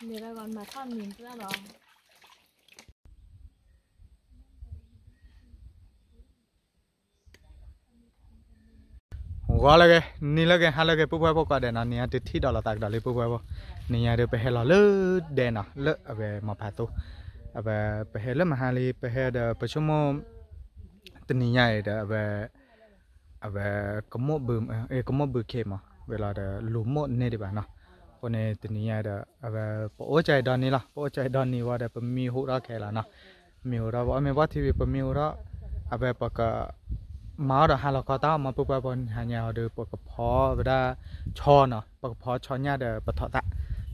လဲၤလၢဂီၤမၤထီၣ်မံၤတၢ်လီၤ. ဂီၤလၢဂ့ၤ နံၤလၢဂ့ၤ ဟါလၢဂ့ၤ ပုၢ်ဝဲၢ်ဖိကိးဂၤဒဲးနီၤ, နံၤညါဒုးထံၣ်ဒီးလိာ်သးကဒီးလံ ပုၢ်ဝဲၢ်ဖိ, နံၤညါဒုးပဟဲလီၤလၢဒဲနီၤ လၢအဝဲမီၤဖးသိ, အဝဲ ပဟဲလၢမဟါလံ ပဟဲဒီးပဆိကမိၣ် တနံၤညါအံၤဒီး အဝဲ အဝဲ ကမိၣ်ဘုး ကမိၣ်ဘုးခ့မး ဝဲလီၤဒီး လူၤမိၣ်န့ၢ်ဒံးဘၣ်နီၤ, အဃိန့ၣ် တနံၤညါဒီး အဝဲ ပအိၣ်ကၢ်အံၤဒီနံၤလီၤ, ပအိၣ်ကၢ်အံၤဒီနံၤဝံၤဒီး ပမံဟူးထီၣ်ခဲလီၤနီၤ, မံဟူးထီၣ် ပအီၣ်မ့ၤဘီထံဝံၤ ပမံဟူးထီၣ်, အဝဲပက မၤအီၣ်ဒီးဟါလီၤခီတၢ်အီၣ်မး ပုၢ်ဝဲၢ်ဖိ, ဟါညါအီၤဒီး ပကဖီဝဲဒၣ်ဆီနီၤ, ပကဖီဆီညၣ်ဒီးပထီၣ်သၣ်, အ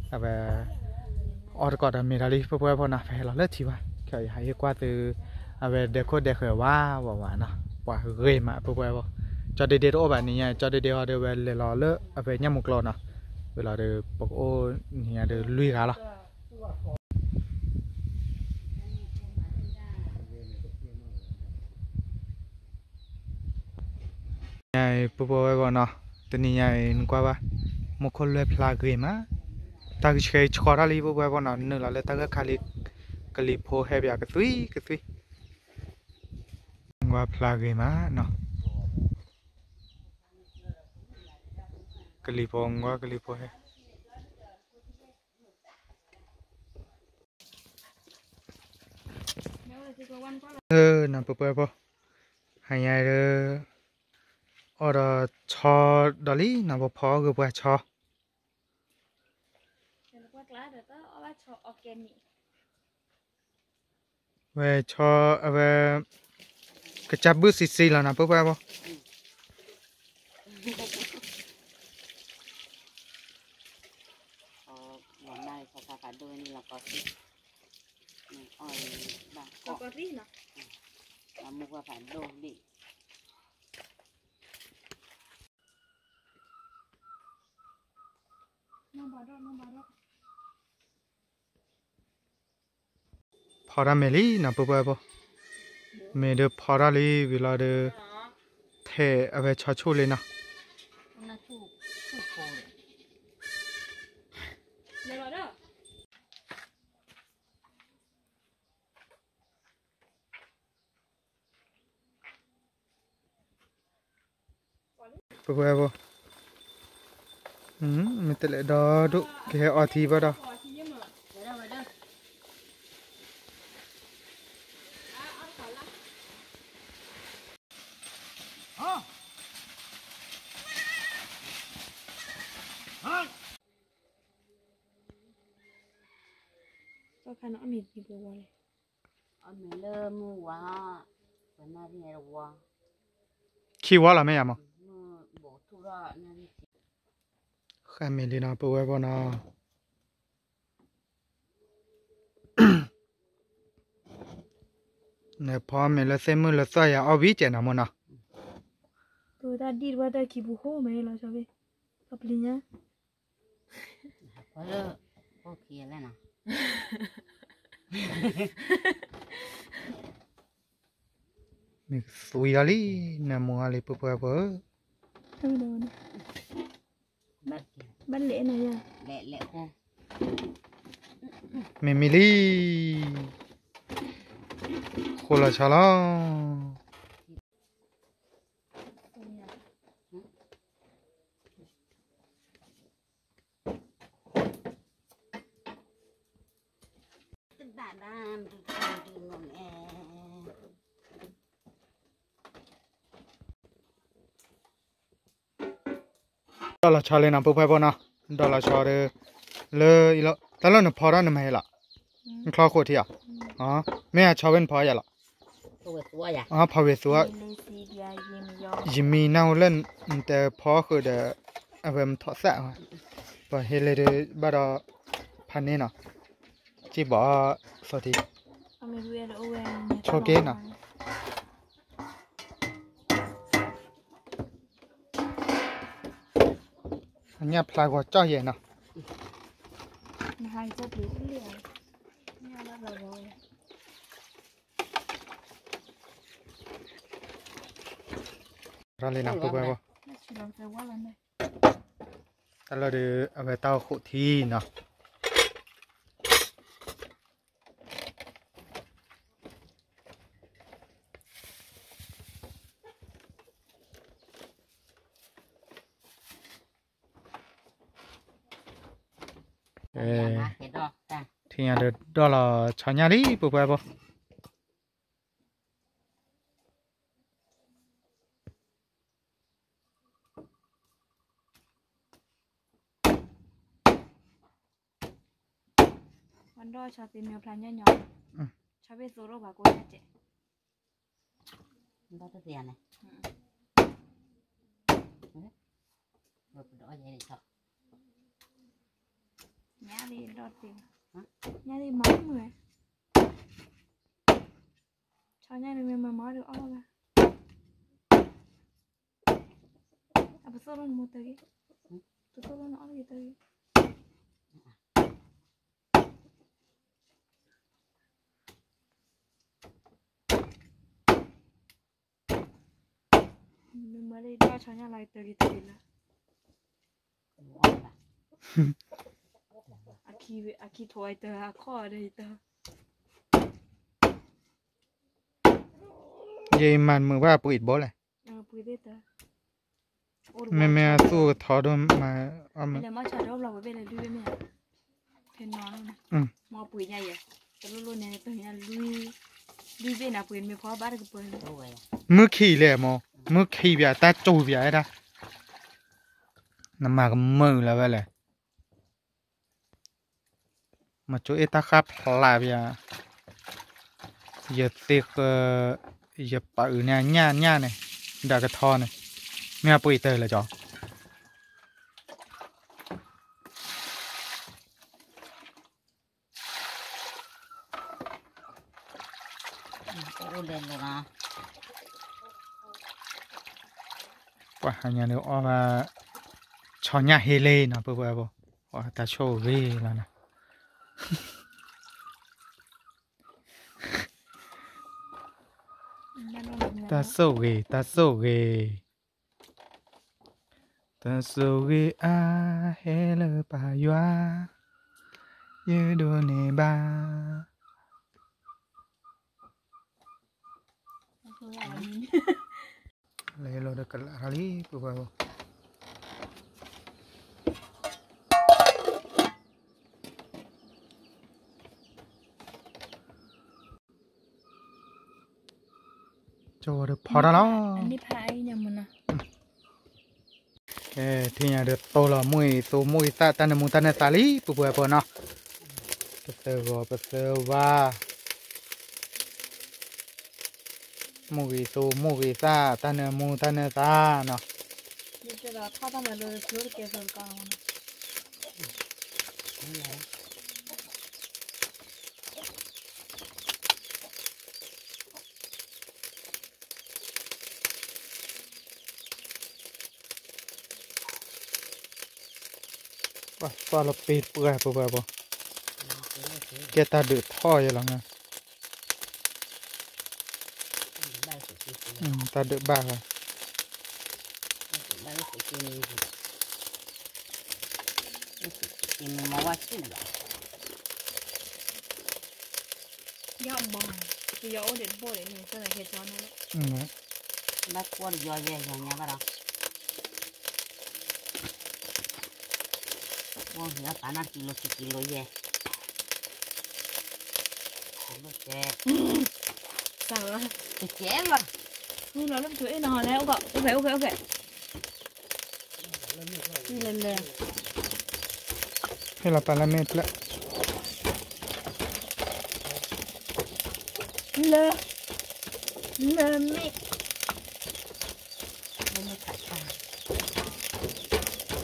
ဝဲ အီၣ်တကိးဒီးမ့ၢ်ဒၣ်လံ ပုၢ်ဝဲၢ်ဖိနီၤ, ပဟဲလီၤလၢထံဝါ, ခဲအံၤဟးဟ့ၣ်ကွၢ်သု အဝဲဒဲခိၣ်ဒဲဃဲၤဝါဝါဝါနီၤ, ပှၤဂ့ၤမး ပုၢ်ဝဲၢ်ဖိ, ကၠီဒ့ဒ့တအိၣ်ဘၣ်နံၤညါ, ကၠီဒ့ဒ့ဟီဒီး ဝဲလဲၤလီၤလၢအဝဲညၣ်မူကျိနီၤ, ဝဲလီၤဒီး ပကအိၣ်နံၤညါဒီးလွံၢ်ဂၤလီၤ. ပုၢ်ဝဲၢ်ဖိနီၤ, တနံၤညါအံၤနကွၢ်ဘၣ်, မူခိၣ်လွဲၢ်ဖျါဂ့ၤမး, တၢ်ဂ့ၢ်ဆှဲဆှီထီၣ်လံ ပုၢ်ဝဲၢ်ဖိနီၤ, နုာ်လီၤလၢတၢ်ဂၢၢ်ခါလံ, ကလံၤဖိဟဲပၠးကသွံကသွံ, ကွၢ်ဖျါဂ့ၤမးနီၤ, ကလံၤဖိ ကွၢ်ကလံၤဖိဟဲ နီၤ ပုၢ်ဝဲၢ်ဖိ, ဟါညါဒီး အီၣ်ဒီးဆီဒီးလံနီၤ, ပဖီအီၣ်ဂ့ၤပှၤဆီ ဝဲဆီ အဝဲ ကစၢ်ဘုၣ်စံးစံးလီၤနီၤ ပုၢ်ဝဲၢ်ဖိ, မၤဖးဒိၣ်န့ၣ်လီၤကီၢ်သံ, အီၣ်ဘၣ်ကီၢ်သံနီၤ, မူခိၣ်ဖးဒိၣ်လံ. ဖီတၢ်မ့ၤလံနီၤ ပုၢ်ဝဲၢ်ဖိ, မ့ၢ်ဒုးဖီတၢ်လံဝံၤလီၤဒီး ထဲးအဝဲဆီဆူၣ်လံနီၤ. ပုၢ်ဝဲၢ်ဖိ, မ့ၢ်တလဲၤဒီဒိၣ် ကဟဲအီထံဘၣ်ဒီး အီၣ်မ့ၤလၢမုၢ်ဝါ, ပနၢ်ရံၣ်ဝါ, ခံဝါလီၤမ့ၢ်ယၤမး, ဃၣ်မ့ၤလံနီၤ ပုၢ်ဝဲၢ်ဖိနီၤ. နဖီမ့ၤလၢသ့ၣ်မုၢ်လၢသီၣ်ယၤအီၣ်ဝံၤကဲနီၤမ့ၢ်နီၤ. တၢ်ဒံၣ်တဝဲတၢ်ခံပူၤဃိမ့ၢ်လီၤဆီဘ့ၣ်, ပပျံၤညါ မ့ၢ်သွံလီၤလံ နမိၢ်အီၤလံ ပုၢ်ဝဲၢ်ဖိဧၢ, ဘၣ်လဲၣ်နၤယၤ, မ့ၢ်မံလံ, ဃိလီၤဆီလီၤ. ဒီးလီၤဆီလံနီၤ ပုၢ်ဝဲၢ်ဖိနီၤ, ဒီးလီၤဆီဒီး လၢ တၢ်လၢနဖီထီၣ်နမၤဟဲလီၤ, နချီဃိးထံၣ်ဧါ, မ့ၢ်အဆီဝဲနဖီယၤလီၤ, ဖီဝဲသူ, ယမံနၢ်ဟူလၢနတဖီဃုာ်ဒီး အဝဲမထီၣ်သၣ်, ပှၤဟ့လၢဒုးဘၣ်ဒီး ဖးန့ၢ်နီၤ, စံၣ်ဘီၣ်သီထံ, ဆိက့နီၤ. အညၣ်ဖျါဂီၤကၠီၣ်ယဲၢ်နီၤ. ရၣ်လံနီၤ ပုၢ်ဝဲၢ်ဖိ, တၢ်လၢဒုး အဝဲတၢ်အိၣ်ဃိးထံနီၤ. အဲ, ထံၣ်ညါဒီးဒီလီၤဆီညၣ်လံ ပှဲၤပှဲၤဖိ. အဒီၣ်ဆီသ့မ့ၢ်ဖျါညၣ်ညီ, ဆီဘ့ၣ်သိးထီၣ်ဘၣ်ကိးညၣ်ကဲး, ဒီၣ်တသ့ယၤန့ၣ်, ညၣ်လံဒီၣ်တသ့, ညၣ်လံမၤမုာ်ဝဲ, ဆီညၣ်န့ၣ်မ့ၢ်မၤမၤဒီးအီၣ်လီၤဘၣ်. အပသိၣ်လိနမိၢ်တဂ့ၤ, ပသိၣ်လိနအီၣ်တဂ့ၤတဂ့ၤ. မ့ၢ်မၤလၢယဒိၣ်ဆီညၣ်လီၤ ယတဂ့ၤတဂ့ၤလၢ, အခံထိးအတၢ်အခီၣ်ဒီးယတၢ်, ယမၤမုာ်ဘၣ်ပှ့ၤတဘိလဲၣ်. မ့မ့ၢ်အသူၣ်ကထီဒိၣ်မး, မုၢ်ခံးလဲၣ်မ့ၢ်, မုၢ်ခံးပၠးတၢ်ကၠိပၠးဝဲဒၣ်, နမၤကမုာ်လၢၤဝဲလဲၣ်. မၤကၠိအ့ၣ်တၢ်ဃၣ်ဖျးပၠး, ယသ့ၣ်ဃၢ, ယပာ်အုးန့ၣ်ညၣ်ညၣ်န့ၣ်, ဒီးကထီန့ၣ်, မ့ၢ်အပှ့ၤတၢၢ်လၢကၠီ ပှၤဟးညါန့ၣ်အီၣ်ဘၣ်, ဆီညၣ်ဟ့လ့နီၤ ပှဲၤပှဲၤဖိ, တၢ်ဆိၣ်ဂ့ၤလီၤနီၤ, တၢ်ဆိၣ်ဂ့ၤ တၢ်ဆိၣ်ဂ့ၤ, တၢ်ဆိၣ်ဂ့ၤအါဟဲလၢပၢ်ယွၤ, ယဒိးန့ၢ်ဘၣ် လဲၤလီၤဒီးကလးထီၣ်လံ ပှဲၤပှဲၤဖိ, ကၠီဝဲဒီးဖီတၢ်လီၤ, ထံၣ်ညါဒီးတိၢ်လီၤ မိၢ်ဂ့ၤသိ မိၢ်ဂ့ၤသၣ် တၢ်နၢမူတၢ်နၢသးလံ ပှဲၤပှဲၤဖိနီၤ, ပသၢဂီၤပသၢဝါ မိၢ်ဂ့ၤသိ မိၢ်ဂ့ၤသၣ် တၢ်နၢမူတၢ်နၢသးနီၤ, ပှၤသီၣ်လၢပ့ၤပှၢ်ပှဲၤပှဲၤဖိ, ကဲတၢ်ဒုးထီၣ်ယဲလီၤ, တၢ်ဒုးဘၣ်လီၤ, ယီၢ်ဘီ, ယီၢ်အိၣ်ဒံးတဘိဒံးန့ၣ် သၢနၤကဲကၠီန့ၣ်လီၤ, ဘၣ်ကွၢ်ယီၢ်ယဲ ယီၢ်ညါဘၣ်ဒီး, အိၣ်ယီၢ်ပာ်နၢ်ကံလိကံလိယဲ, ကဲ, ကဲလီၤ, လီၤလၢပထူအ့ၣ်နီၤလဲၣ်, အိၣ်ကဲ အိၣ်ကဲ အိၣ်ကဲ လဲၤလဲၤ, ဟဲလီၤပာ်လၢမ့ၢ်ဖျၢၣ်, လၢ, လၢမ့ၢ်, မ့ၢ်ဖျၢၣ်, မ့ၢ်ဖျၢၣ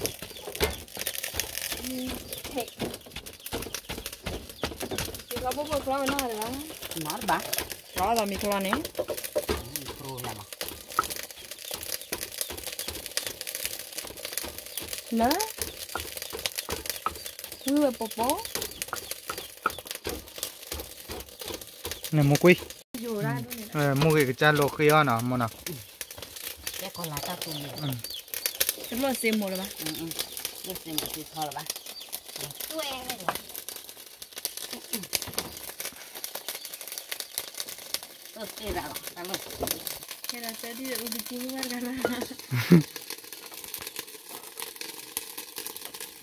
်, မ့ၢ်ဖျၢၣ်, မ့ၢ်ဖျၢၣ်, မ့ၢ်ဖျၢၣ်, မ့ၢ်ဖျၢၣ်န့ၣ် လၢ, ဝံၤဝဲပီပီ, နမိၢ်ကွံာ်, မိၢ်ဂ့ၤကစၢ်လိာ်ဃ့အီၤနီၤ မိၢ်နီၤ, တလိၣ်စ့မိၢ်လၢၤဘၣ်, တလိၣ်စ့မိၢ်စ့ထီလၢၤဘၣ်,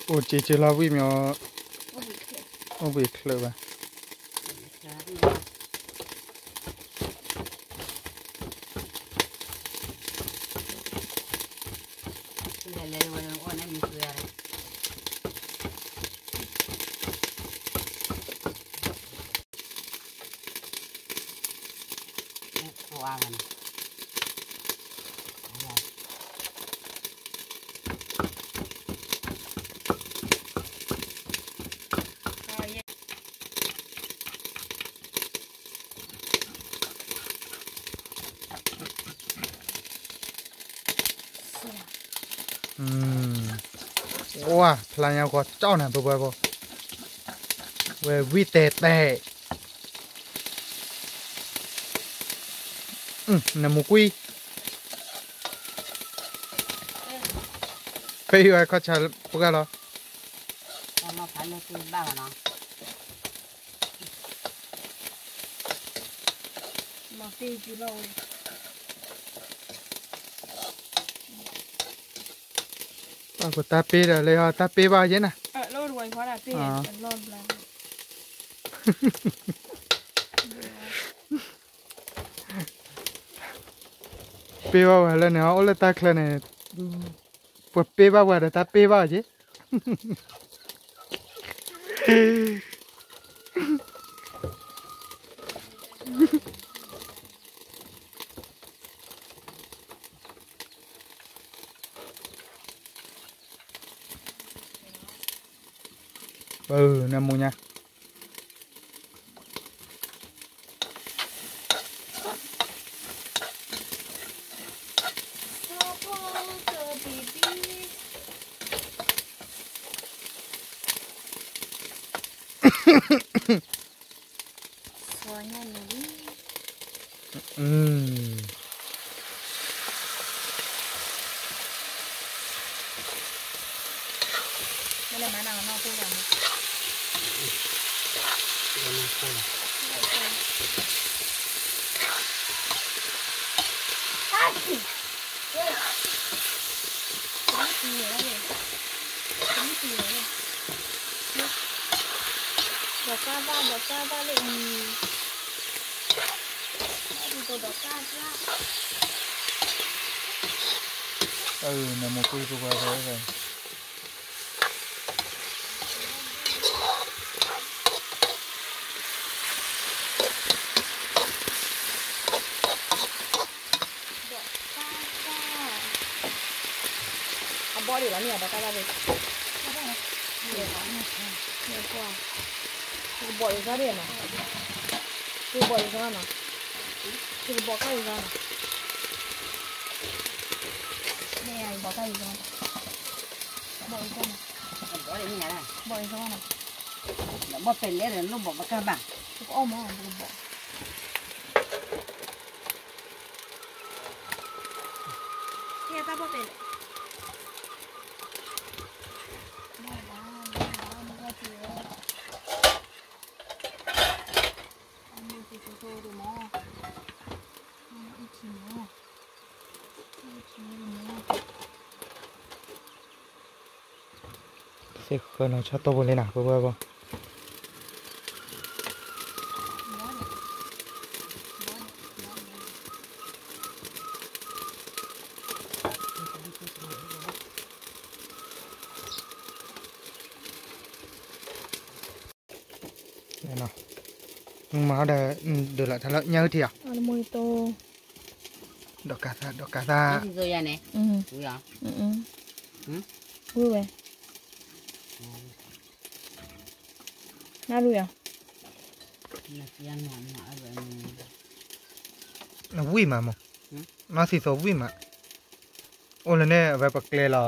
အိၣ်စ့စ့လီၤဝံၣ်မ့ၢ်, အိၣ် အိၣ်ဘှံးချၢးဘၣ်. ဝါ ဖျါညါဂီၤကၠီၣ်နၤ ပဝဲဘီ, ဝဲဝံၣ်တဲတဲ, နမူကွံာ်, ဖဲယွၤခီၣ်ဆါပှၢ်လီၤ. ပှၤကတၢ်ပ့ၢ်ဒီးလၢတၢ်ပ့ၢ်ဘၣ်ယဲနၤ, ပ့ၢ်ဘၣ်ဝဲလၢန့ၣ် အိၣ်လၢတၢ်ချၢန့ၣ်, ပှၤပ့ၢ်ဘၣ်ဝဲဒီးတၢ်ပ့ၢ်ဘၣ်ယဲ. နမူညါ ဒီးကါဘၣ် ဒီးကါဘၣ်လၢအံၤ, ဒီးကါဘၣ်, နမူကွံာ်ပှၤ အဘီဒံးလီၤန့ၣ် အဘီကါဘၣ်န့ၣ်, ကဘီအံၤကါဒံးနီၤ, ကဘီအံၤကါနီၤ, ကဘီကါအံၤကါနီၤ, ဘီအံၤကါနီၤ, ဘီအံၤကါနီၤ, ဘီပဲလဲၣ်ဒီး လိၣ်ဘီဘၣ်ကါဘၣ်, ပကအီၣ်မး ပကဘီ ကဲတၢ်ဘီပဲလဲၣ်, ဘီဘၣ် ဘီဘၣ် ဘီဘၣ် အမ့ၢ်က့ၤကၠိဖိတမီၤ, အထံမီၤ, အထံမီၤ, စ့ၢ်ကီးနီၤ ဆီတိၢ်ဖိလံနၤ ပဝဲဘီ မၤဒီး ဒုးလီၤတၢ်လၢညၣ်အုၣ်ထံဧါ, ဒီးကးသး ဒီးကးသး, ဝဲဝဲ, နရူဧါ, နဝံၣ်မးမး, နီၢ်သံသိဝံၣ်မး, အိၣ်လၢန့ၣ် အဝဲပကျဲလီၤ,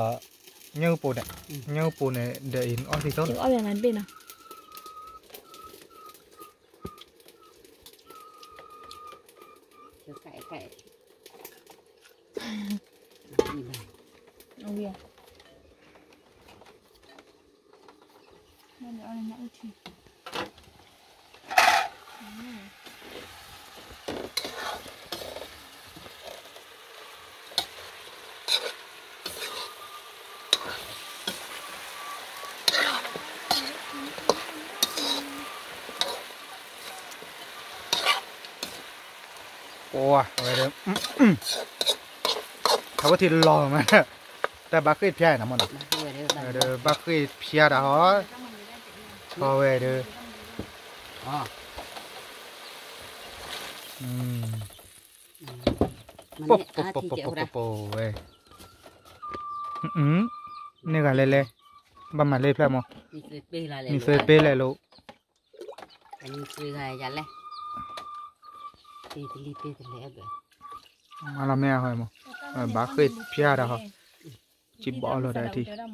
ညၣ်အုၣ်ပိန့ၣ်, ညၣ်အုၣ်ပိန့ၣ် ဒီးအံၤအီၣ်သံသိန့ၣ် ဝံၣ်ဧါ. ဝဲဒၣ် ထီၣ်ဝဲထံလီၤမး, တၢ်ဘၣ်ဃ့ၢ်ဖျါနၤမ့ၢ်နီၤ, ဝဲဒၣ်ဘၣ်ဃ့ၢ်ဖျါတၢ်ဟီ, ထီၣ်ဝဲဒၣ်, ပဝဲ, န့ၢ်ဂၤလဲၣ်လဲၣ်, ဘၣ်မၤလၢဖျါမး, မံၤသ့ပ့လဲၣ်လိၤ မၤလီၤမ့ၢ်အဟီမး, ဘၣ်ဃ့ၢ်ဖျါတၢ်ဟီ, စံးဘီအီၣ်လီၤဒီးထံ,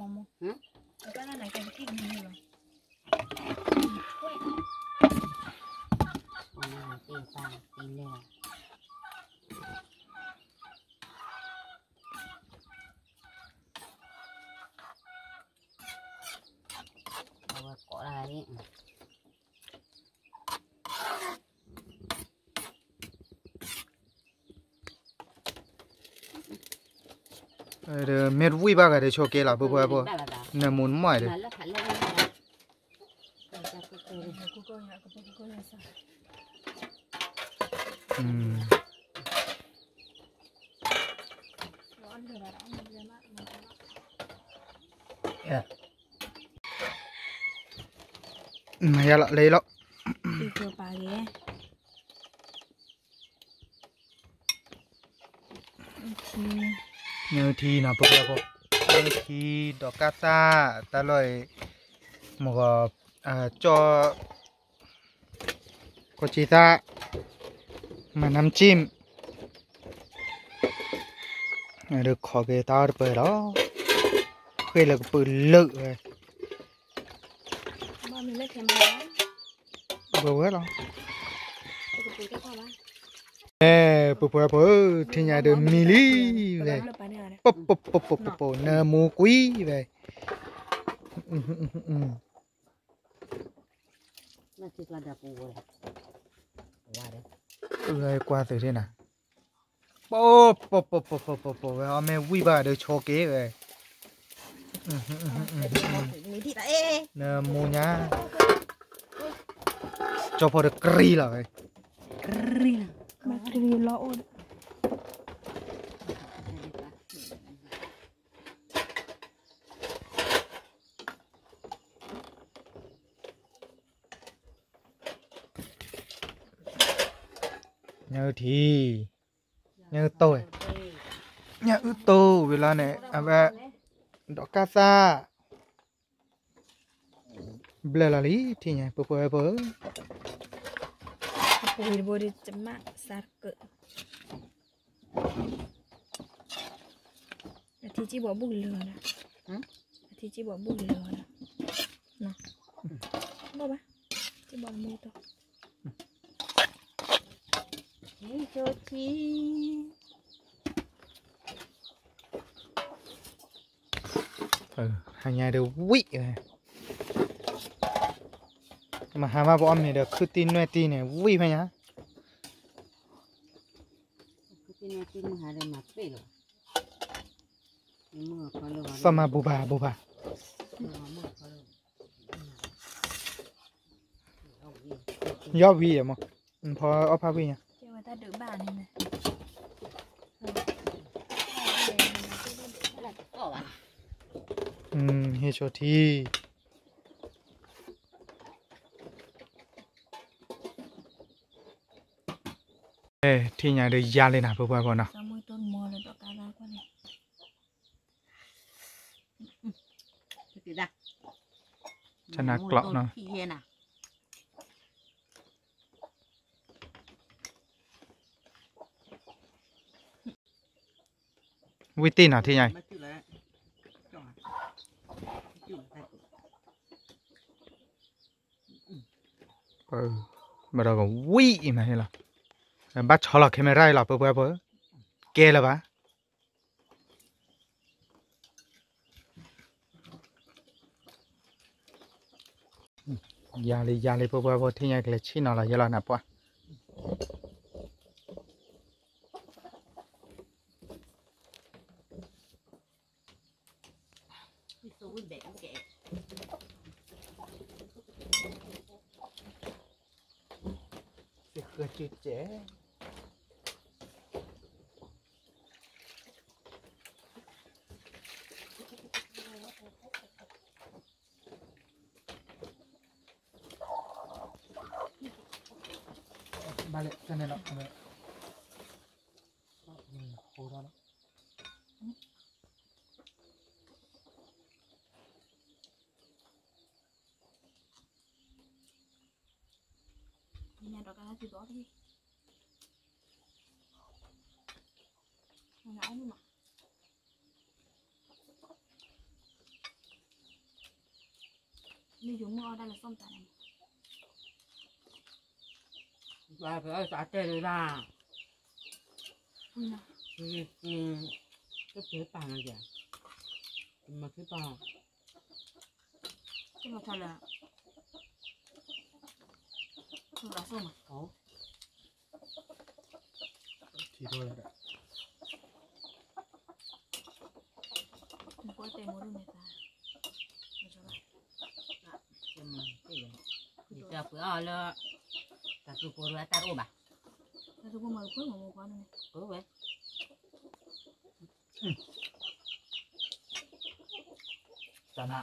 မ့ၢ်တဝံၣ်ဘၣ်ဂၤဒီးဆိးက့လီၤ ပှၤပှၤ, နၢမူနမီၢ်ဒီး, မၤယါလီၤလဲၤလီၤ, နထံနီၤ ပှၤပှၤ, နထံဒီးကၢ်သၣ် တၢ်လီၢ်အံၤ, မ့ၢ်ဂီၤ, ကၠီၣ် ကီၢ်ကၠံသၣ်, မၤနၢ်ကၠံၣ်, ဒီးခိးက့ၤတၢ်အီၣ်တပၢၢ်လီၤ, ဃ့ၢ်လၢကပုာ်လၢာ်ဝဲ, ဘၣ်ဝဲလီၤ, အဲ ပှၤပှၤပှၤဧၢ, ထံၣ်ညါဒီးမံလံဝဲ, ပပပပပပ နၢမူကွံာ်ဝဲ ကွၢ်သုးထံၣ်နၤ, ပပပပပပဝဲ အီၣ်မ့ၢ်ဝံၣ်ဘၣ်ဒီးဆိးက့ဝဲ, နၢမူညါ, ကၠီၣ်ဖိဒီးကရံလီၤဝဲ, ကရံလီၤအိၣ်ဒီး ညၣ်အုၣ်ထံ, ညၣ်အုၣ်တိၢ်, ညၣ်အုၣ်တိၢ်ဝံၤလီၤန့ၣ် အဝဲ, ဒီးကၢ်သၣ်, ဘျၢလီၤလံ ထံၣ်ညါ ပှၤပှၤပှၤဧၢ, အထံၣ်ကၠံၣ်ဘီဘူၣ်လၢၤဒီး, အထံၣ်ကၠံၣ်ဘီဘူၣ်လၢၤဒီး, ဘၣ်ဘၣ်, ကၠံၣ်ဘီမူတီၤ, ဟါညါဒီးဝံၣ်, မဟါမးပအီၣ်မ့ၤဒီးခုၣ်တံၢ်နွဲၣ်တံၢ်န့ၣ် ဝံၣ်ဖဲညါ သီၣ်မၤဘူၤဘၣ်ဘူၤဘၣ်, ယီၢ်ဝံၤယဲမး, ဖီအီၣ်ဖးဝံၤညါ, ဟ့ၣ်ဆိထံ ထံၣ်ညါဒီးယါလံနၤ ပှၤပှၤပှၤနီၤ, ကၠနးကျိးနီၤ, ဝံၣ်တ့ၢ်နီၤထံၣ်ညါအံၤ, ဘၣ်ဒီးကဝံၣ်အံၤမးန့ၣ်လီၤ, ဘၣ်ဆီလီၤ camera အံၤလီၤ ပှၤပှၤပှၤ, ကဲလၢၤဘၣ်. ယၤလံ ယၤလံ ပှၤပှၤပှၤ ထံၣ်ညါကလဲၤဆ့ၣ်နီၤလီၤ ယဲလီၤနၢ်ပှၢ်. ဃၢကၠူၣ်ကဲး, ဃၢကၠူၣ်ကဲး, တၢ်န့ၣ်လီၤ, ညါဒီးကါလၢသုသီတက့ၢ်, နယိၤမုၢ်အီၣ်တၢ်လၢစီၣ်မတၤန့ၣ်, ပှၤဖဲအတၢ်တဲလၢဒၣ်, တပၢပာ်မၤကဲ, မၤကဲပာ်, တလီၤဆီလၢ, တလီၤဆီမး, ထံထီၣ်လၢဒၣ် နကွၢ်တဲမိၢ်ဒ်န့ၣ်သး, ယတၢ်ပှ့ၤအီၤလၢ တၢ်သူၣ်ဖိတၢ်တၢ်တအိၣ်ဘၣ်, တၢ်သူၣ်ဖိမၤကဖၢမၤမိၢ်ပှၢ်န့ၣ်, ဝဲ, တၢ်နး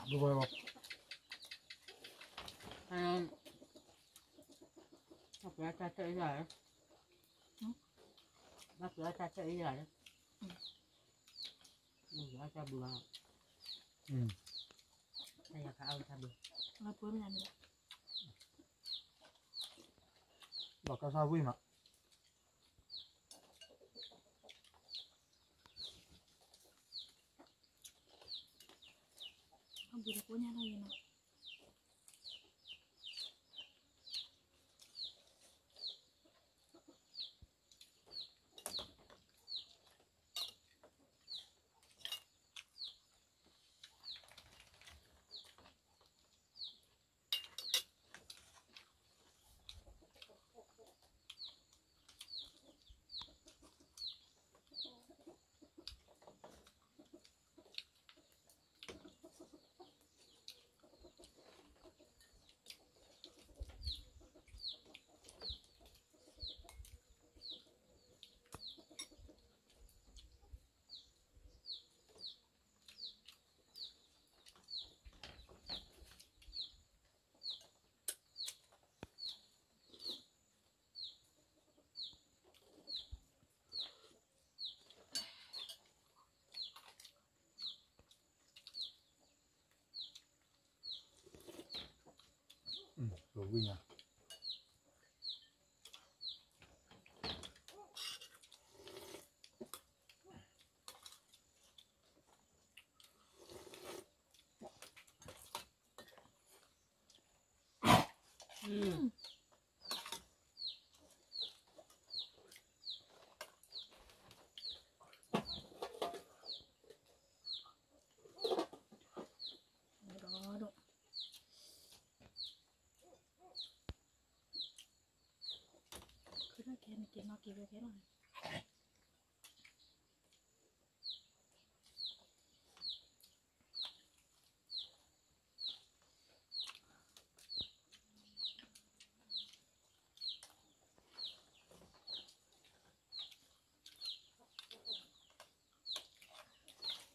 ဘျီဘျီ, ဘၣ်ပှ့ၤအီၤတၢ်တၢ်အံၤ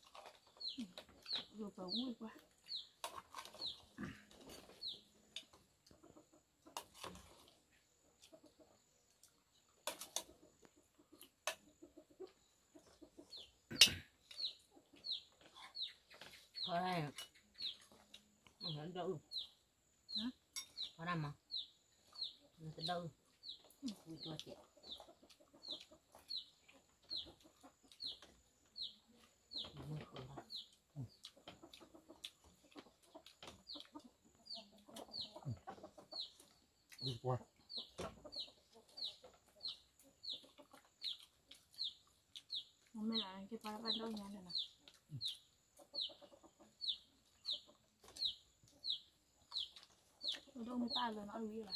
လီၤ, ဘၣ်ပှ့ၤအီၤတၢ်တၢ်အံၤလီၤ, အီၣ်တၢ်ဘျုးဘၣ်, တၢ်ယၤခါအီၣ်တၢ်ဘျုး, ဘၣ်ကါဆၣ်ဝံၣ်မး, အဘျုးတကိးညါထီၣ်ယဲနီၤ.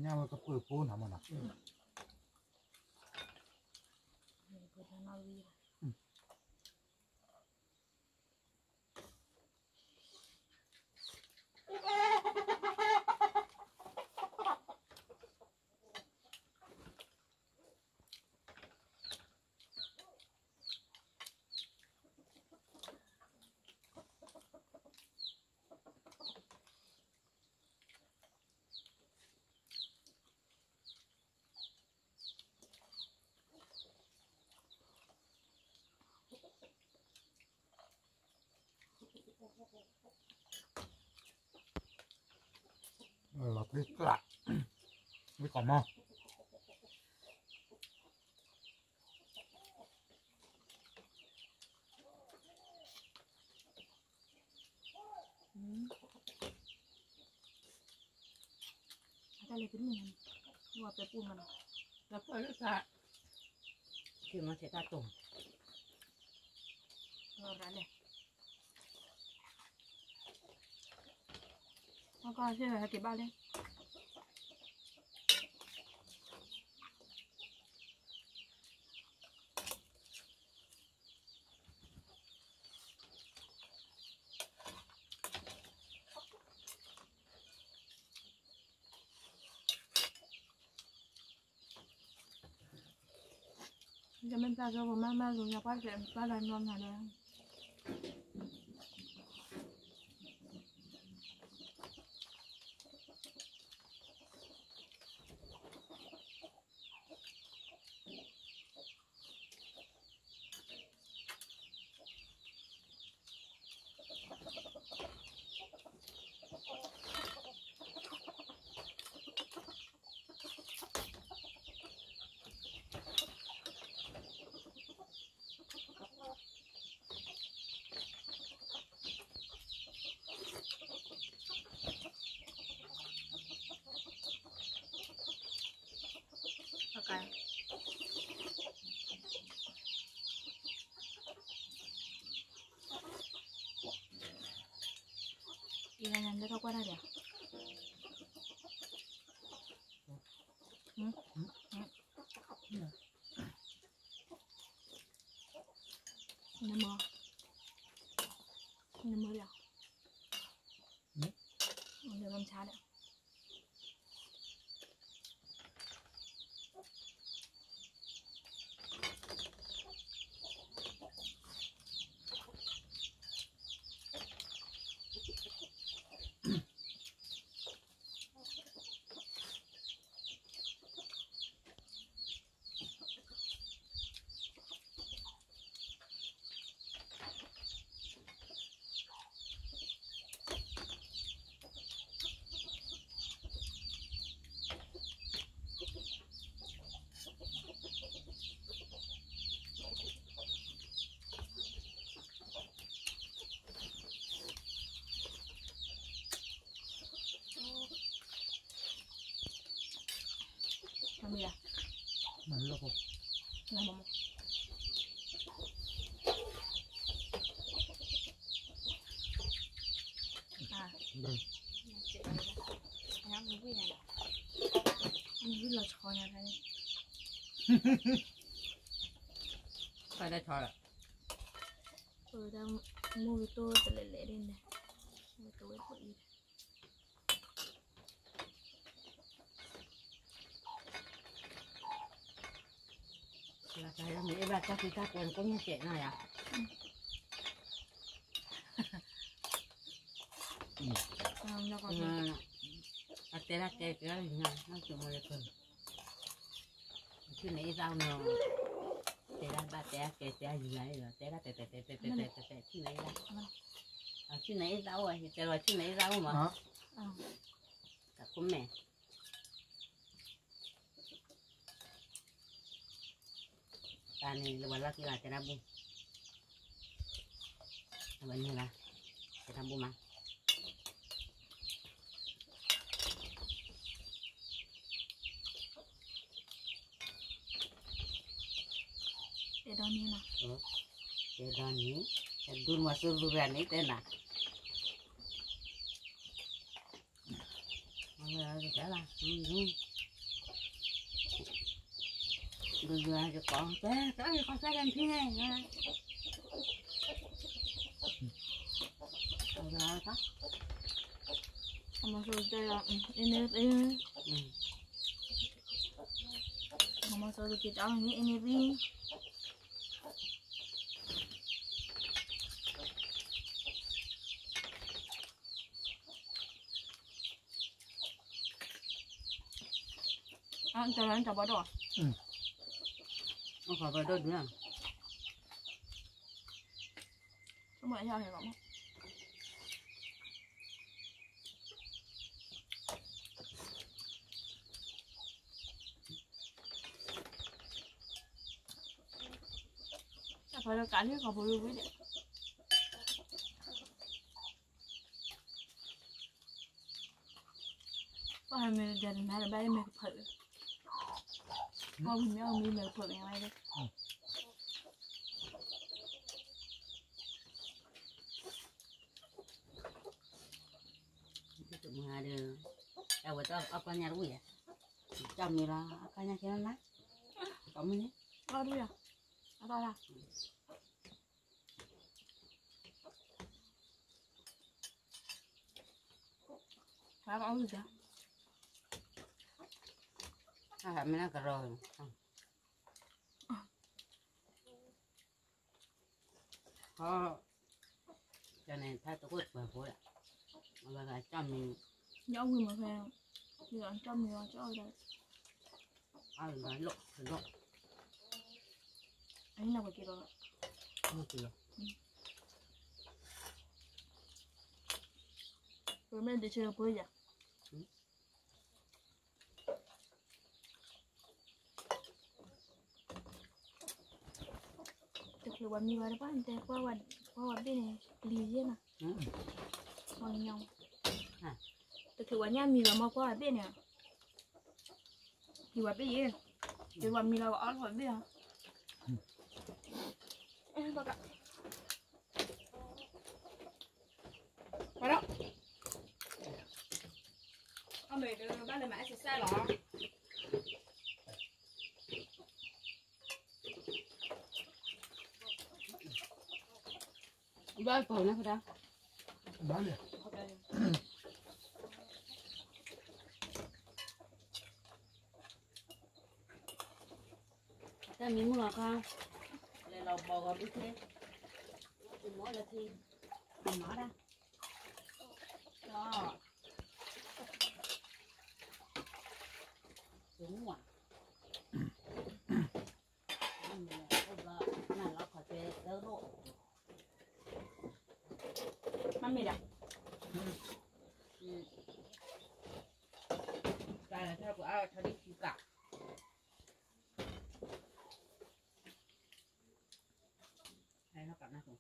ညၣ်ဝဲကပၢၤဖိနၤမနီၤ. လီၤတံၢ်ကျး, ဝံၣ်ကီးမီၢ်. အတၢ်လဲၤကနံၣ်န့ၣ်, ဝဲပဲပူမနီၤ, ဒီးပၢ်လၢသး, က့ၤမၤဆဲးတၢ်တိၢ်, လဲၤ, အကီၢ်ဆ့ၣ်ဟဲက့ၤဘၣ်လဲၣ်. ယမ့ၢ်ပျၢ်ကၢပှၤမၤမၤလိာ်ညါပှၢ်ကဲပျၢ်လၢညီနၤဒီး အံၤလၢထီၣ်ကွၢ်တၢ်ဒံး, နမၢ, နမၢဒံး, နမၢဆါဒံး. မၤလီၤ, မၤလီၤမး, ဝံၣ်လီၤဆီညါ, ပှၤတၢ်ဆီလီၤ, ပှၤတၢ်မူကတိၢ်တလဲၤလဲၤဒ်န့ၣ်, ဝဲကဝဲၢ်ဖိအံၤ လၢတၢ်မ့ၢ်အဲၣ်ဘၣ်တၢ်ဖံးတၢ်ပှဲၤနကိးမ့ၢ်စဲးနီၤယၤ, အတဲဒၣ်တဲကဲနီၤ နီၢ်ကၠိမ့ၢ်လၢပၢၤ, အထံၣ်န့ၣ်အ့ၣ်သၣ်မ့ၢ်, တဲဒၣ်ဘၣ်တဲဒၣ်ကဲတဲဒၣ်ယံၤလီၤ တဲဒၣ်တဲတဲတဲတဲတဲတဲတဲ ထံၣ်န့ၣ်အ့ၣ်သၣ်, အထံၣ်န့ၣ်အ့ၣ်သၣ်အိၣ်ဝဲ ယတဲလီၤထံၣ်န့ၣ်အ့ၣ်သၣ်အိၣ်မး, တၢ်ခိၣ်မဲာ် တၢ်န့ၣ်လၢပှၤလီၢ်ခံဂၤတဲတၢ်ဘူၣ်, အဝဲန့ၣ်ဘၣ်, တဲတၢ်ဘူၣ်မး, တဲဒီနံၤ, တဲဒီနံၤ, တဒူၣ်မၤစၢၤဘုဂၤန့ၣ်တဲနၤ တဲဘၣ်, ဒုးယွၤယကိး, တဲ, တဲယကိးစဲဒဲးဖံန့ၣ်, အမၤစိတဲလီၤ, အ့န့ၣ်, အမၤစိတက့ၤတၢ်အံၤန့ၣ် အ့န့ၣ်သံ အတၢ်လၢနတၢ်ဘီဒိၣ်, အတၢ်ဘီဒိၣ်ဒုး, မ့ၢ်အယၢ်ဟဲလီၤမး, တၢ်ဖီလၢကးလံခီဖိဝံၤဒဲး ပှၤဟဲမ့ၢ်ဒဲးနၤဒီးဘၣ်ယမဲာ်ကဖၢး, ပှၤဝံၤမ့ၢ်အီၣ်မ့ၢ်မဲာ်ကဖၢးမ့ၢ်ဝဲဒၣ်, မၤဒီး, အဝဲတအီၣ်ကီၢ်ညါတဝံၣ်ဧါ, ကၠီမ့ၢ်လီၤ အကီၢ်ညါကဲလီၤ, ကီၢ်မုၢ်န့ၣ်, အီၣ်တဝံၣ်ဧါ, အတၢ်လၢ ဟါမ့ၢ်လၢကရီ, ကန့ၣ် ဖဲတကိးပှၤဖိလၢ, အဝဲကၠီမ့ၢ်, ညၣ်ဝံၤမ့ၢ်ဖဲ, ယကၠီမ့ၢ်လီၤကၠီအီၣ်ဒၣ်, အလီၢ်, အန့ၣ်နကွၢ်က့ၤလီၤ, ပမ့ၢ်ဒ်ဆၢဖိယၤ တချုးဝဲမံဝဲတပၣ်န့ၣ် တဲကွၢ်ဝဲဘ့ၣ်န့ၣ် ပျံၤယဲၢ်နၤ, မ့ၢ်ညီ, တချုးဝဲညၣ်မံဝဲမ့ၢ်ကွၢ်ဝဲဘ့ၣ်န့ၣ်, ပျံၤဝဲဘ့ၣ်ယဲၢ်, တချုးဝဲမံလီၤအီၣ်လီၤဘ့ၣ်ဧါ, ဘၣ်ဒီး, အီၣ်မ့ၢ်ဒုးဘၣ်လၢမၤ exercise လီၤ. ဘၣ်ပိာ်နၤဖဒၣ်, ဘၣ်န့ၣ်, တၢ်မံမုၢ်လီၤခါ, လဲၤလီၤဘီဂီၤဘုခ့, မ့ၢ်လၢခံ, မၤဒၣ်, တမူၤ, မ့ၢ်လၢခိၣ်ဘျီ, နၢ်လီၤခီၣ်ထွဲသၢဒိၣ်, မ့ၢ်မ့ၢ်ဒၣ်, တၢ်လၢထီၣ်ပှၤအါထီၣ်ဒ်ခံကး, ဟဲထီၣ်ကးနၢ်ခိၣ်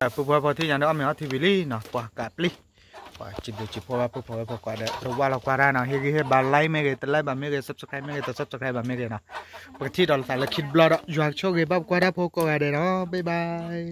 ပုၢ်ဖိဝဲၢ်ဖိထံၣ်ညါဒီး အီၣ်မ့ၤအီထံဝံၤလံနီၤ, ပှၤကးပျံၤ, ပှၤစံးဘျုးစံးဖှိၣ်ဘၣ်ပုၢ်ဖိဝဲၢ်ဖိကိးဂၤဒဲး, တဝၣ်လီၤကွၢ်တၢ်နီၤ, ဟ့ၣ်ဂံၢ်ဟ့ၣ်ဘါ like မ့ၢ်ဂ့ၤ, တ like ဘၣ်မ့ၢ်ဂ့ၤ, subscribe မ့ၢ်ဂ့ၤ, တ subscribe ဘၣ်မ့ၢ်ဂ့ၤနီၤ, ပကထံၣ်ဒီးလိာ်သးလၢခံတဘျီဒီး ယွၤကဆိၣ်ဂ့ၤဘၣ်ပှၤကွၢ်တၢ်ဖိကိးဂၤဒဲးနီၤ, bye bye.